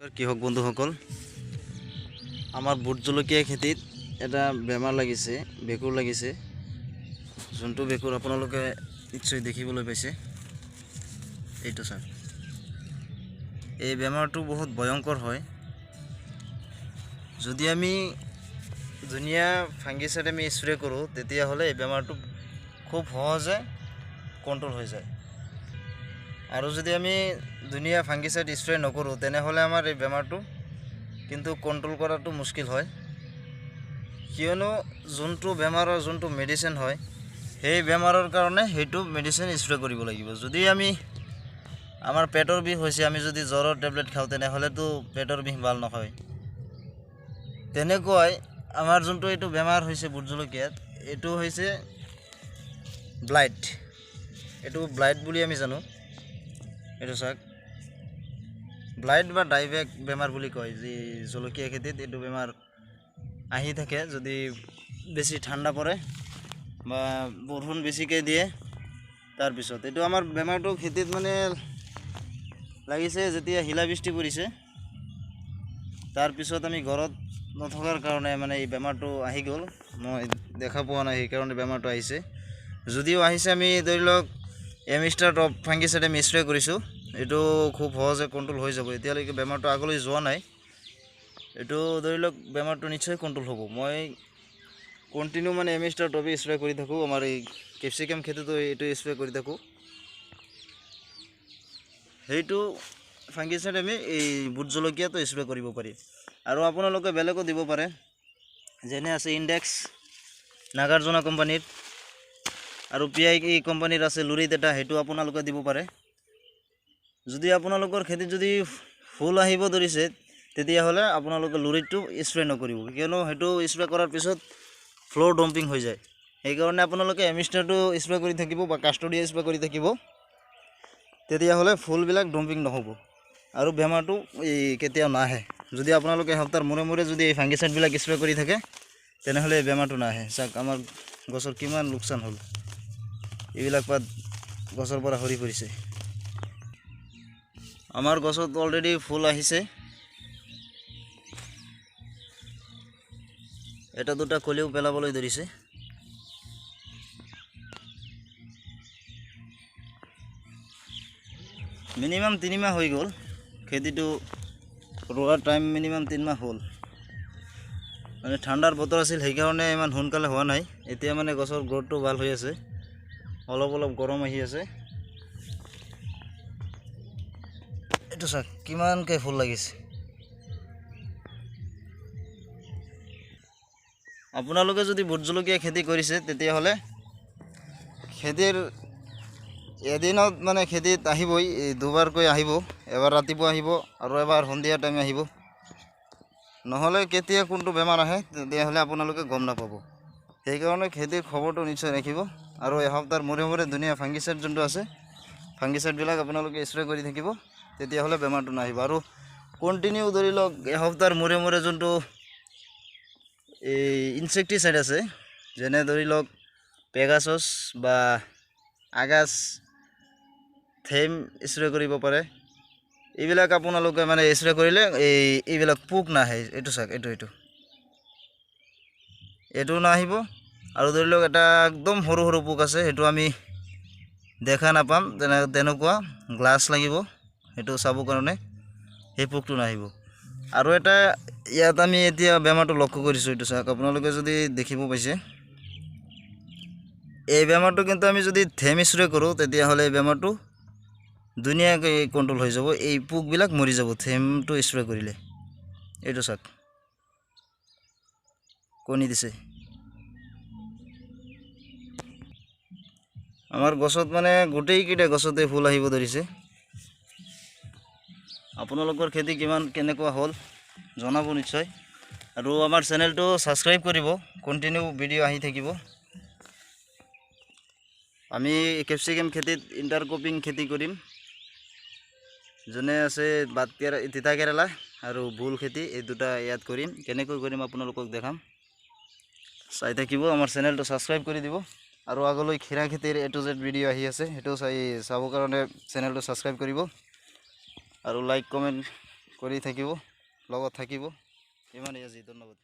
কৃষক বন্ধুসকল, আমাৰ ভোট জলকীয়া খেতিত এটা বেমাৰ লাগিছে, ভেঁকুৰ লাগিছে। যোনটো ভেঁকুৰ আপোনালোকে নিশ্চয় দেখিবলৈ পাইছে, এইটো চাওক। এই বেমাৰটো বহুত ভয়ংকৰ হয়। যদি আমি ধুনীয়া ফাংগিচাইড আমি স্প্ৰে কৰোঁ, তেতিয়াহ'লে এই বেমাৰটো খুব সহজে কণ্ট্ৰল হৈ যায়। আৰু যদি আমি ধুনীয়া ফাংগিচাইড স্প্ৰে নকৰোঁ, তেনেহ'লে আমাৰ এই বেমাৰটো কিন্তু কণ্ট্ৰল কৰাটো মুস্কিল হয়। কিয়নো যোনটো বেমাৰৰ যোনটো মেডিচিন হয়, সেই বেমাৰৰ কাৰণে সেইটো মেডিচিন স্প্ৰে কৰিব লাগিব। যদি আমি আমাৰ পেটৰ বিষ হৈছে, আমি যদি জ্বৰৰ টেবলেট খাওঁ, তেনেহ'লেতো পেটৰ বিষ ভাল নহয়। তেনেকুৱাই আমাৰ যোনটো এইটো বেমাৰ হৈছে ভোট জলকীয়াত, এইটো হৈছে ব্লাইট। এইটো ব্লাইট বুলি আমি জানো। এইটো চাওক, ব্লাইট বা ডাইবেক বেমাৰ বুলি কয়। যি জলকীয়া খেতিত এইটো বেমাৰ আহি থাকে, যদি বেছি ঠাণ্ডা পৰে বা বৰষুণ বেছিকৈ দিয়ে। তাৰপিছত এইটো আমাৰ বেমাৰটো খেতিত মানে লাগিছে যেতিয়া শিলাবৃষ্টি পৰিছে, তাৰপিছত আমি ঘৰত নথকাৰ কাৰণে মানে এই বেমাৰটো আহি গ'ল। মই দেখা পোৱা নাই, সেইকাৰণে বেমাৰটো আহিছে। যদিও আহিছে, আমি ধৰি লওক এমিষ্টাৰ টপ ফাংগিচাইড আমি স্প্ৰে কৰিছোঁ, এইটো খুব সহজে কণ্ট্ৰল হৈ যাব। এতিয়ালৈকে বেমাৰটো আগলৈ যোৱা নাই। এইটো ধৰি লওক বেমাৰটো নিশ্চয় কণ্ট্ৰল হ'ব। মই কণ্টিনিউ মানে এমিষ্টাৰ টপে স্প্ৰে কৰি থাকোঁ। আমাৰ এই কেপচিকাম খেতিতো এইটো স্প্ৰে কৰি থাকোঁ। সেইটো ফাংগিচাইড আমি এই ভোট জলকীয়াটো স্প্ৰে কৰিব পাৰি। আৰু আপোনালোকে বেলেগো দিব পাৰে, যেনে আছে ইণ্ডেক্স নাগাৰ্জুনা কোম্পানীৰ, আৰু পি আই ই কোম্পানীৰ আছে লুৰিত এটা, সেইটো আপোনালোকে দিব পাৰে। যদি আপোনালোকৰ খেতিত যদি ফুল আহিব ধৰিছে, তেতিয়াহ'লে আপোনালোকে লুৰিতটো স্প্ৰে নকৰিব, কিয়নো সেইটো স্প্ৰে কৰাৰ পিছত ফ্ল'ৰ ডম্পিং হৈ যায়। সেইকাৰণে আপোনালোকে এমিষ্টাৰটো স্প্ৰে কৰি থাকিব বা কাষ্টডিয়া স্প্ৰে কৰি থাকিব, তেতিয়াহ'লে ফুলবিলাক ডম্পিং নহ'ব আৰু বেমাৰটো এই কেতিয়াও নাহে। যদি আপোনালোকে এসপ্তাহৰ মূৰে মূৰে যদি এই ফাংগিচাইডবিলাক স্প্ৰে কৰি থাকে, তেনেহ'লে এই বেমাৰটো নাহে। চাওক, আমাৰ গছৰ কিমান লোকচান হ'ল, এইবিলাক পাত গছৰ পৰা সৰি পৰিছে। আমাৰ গছত অলৰেডি ফুল আহিছে, এটা দুটা কলিও পেলাবলৈ ধৰিছে। মিনিমাম 3 মাহ হৈ গ'ল খেতিটো ৰোৱাৰ টাইম, মিনিমাম 3 মাহ হ'ল। মানে ঠাণ্ডাৰ বতৰ আছিল, সেইকাৰণে ইমান সোনকালে হোৱা নাই। এতিয়া মানে গছৰ গ্ৰ'থটো ভাল হৈ আছে, অলপ অলপ গৰম আহি আছে। এইটো চাওক, কিমানকৈ ফুল লাগিছে। আপোনালোকে যদি ভোট জলকীয়া খেতি কৰিছে, তেতিয়াহ'লে খেতিৰ এদিনত মানে খেতিত আহিবই, এই দুবাৰকৈ আহিব। এবাৰ ৰাতিপুৱা আহিব আৰু এবাৰ সন্ধিয়া টাইম আহিব। নহ'লে কেতিয়া কোনটো বেমাৰ আহে, তেতিয়াহ'লে আপোনালোকে গম নাপাব। সেইকাৰণে খেতিৰ খবৰটো নিশ্চয় ৰাখিব আৰু এসপ্তাহৰ মূৰে মূৰে ধুনীয়া ফাংগিচাইড যোনটো আছে, ফাংগিচাইডবিলাক আপোনালোকে স্প্ৰে কৰি থাকিব, তেতিয়াহ'লে বেমাৰটো নাহিব। আৰু কণ্টিনিউ ধৰি লওক এসপ্তাহৰ মূৰে মূৰে যোনটো এই ইনচেক্টিচাইড আছে, যেনে ধৰি লওক পেগাছছ বা আগাছ থেম স্প্ৰে কৰিব পাৰে। এইবিলাক আপোনালোকে মানে স্প্ৰে কৰিলে এইবিলাক পোক নাহে। এইটো চাওক, এইটো নাহিব। আৰু ধৰি লওক এটা একদম সৰু সৰু পোক আছে, সেইটো আমি দেখা নাপাম, তেনেকুৱা গ্লাছ লাগিব সেইটো চাবৰ কাৰণে, সেই পোকটো নাহিব। আৰু এটা ইয়াত আমি এতিয়া বেমাৰটো লক্ষ্য কৰিছোঁ, এইটো চাওক, আপোনালোকে যদি দেখিব পাইছে। এই বেমাৰটো কিন্তু আমি যদি থেম স্প্ৰে কৰোঁ, তেতিয়াহ'লে এই বেমাৰটো ধুনীয়াকৈ কণ্ট্ৰল হৈ যাব, এই পোকবিলাক মৰি যাব থেমটো স্প্ৰে কৰিলে। এইটো চাওক, কণী দিছে। আমাৰ গছত মানে গোটেইকেইটা গছতে ফুল আহিব ধৰিছে। আপোনালোকৰ খেতি কিমান কেনেকুৱা হ'ল জনাব নিশ্চয়। আৰু আমাৰ চেনেলটো ছাবস্ক্ৰাইব কৰিব, কণ্টিনিউ ভিডিঅ' আহি থাকিব। আমি কেপচিকাম খেতিত ইণ্টাৰক্ৰপিং খেতি কৰিম, যেনে আছে বাট তিতা কেৰেলা আৰু ভোল খেতি, এই দুটা ইয়াত কৰিম। কেনেকৈ কৰিম আপোনালোকক দেখাম, চাই থাকিব। আমাৰ চেনেলটো ছাবস্ক্ৰাইব কৰি দিব। আৰু আগলৈ ক্ষীৰা খেতিৰ এ টু জেড ভিডিঅ' আহি আছে, সেইটো চাই চাবৰ কাৰণে চেনেলটো ছাবস্ক্ৰাইব কৰিব আৰু লাইক কমেণ্ট কৰি থাকিব, লগত থাকিব। ইমানেই আজি, ধন্যবাদ।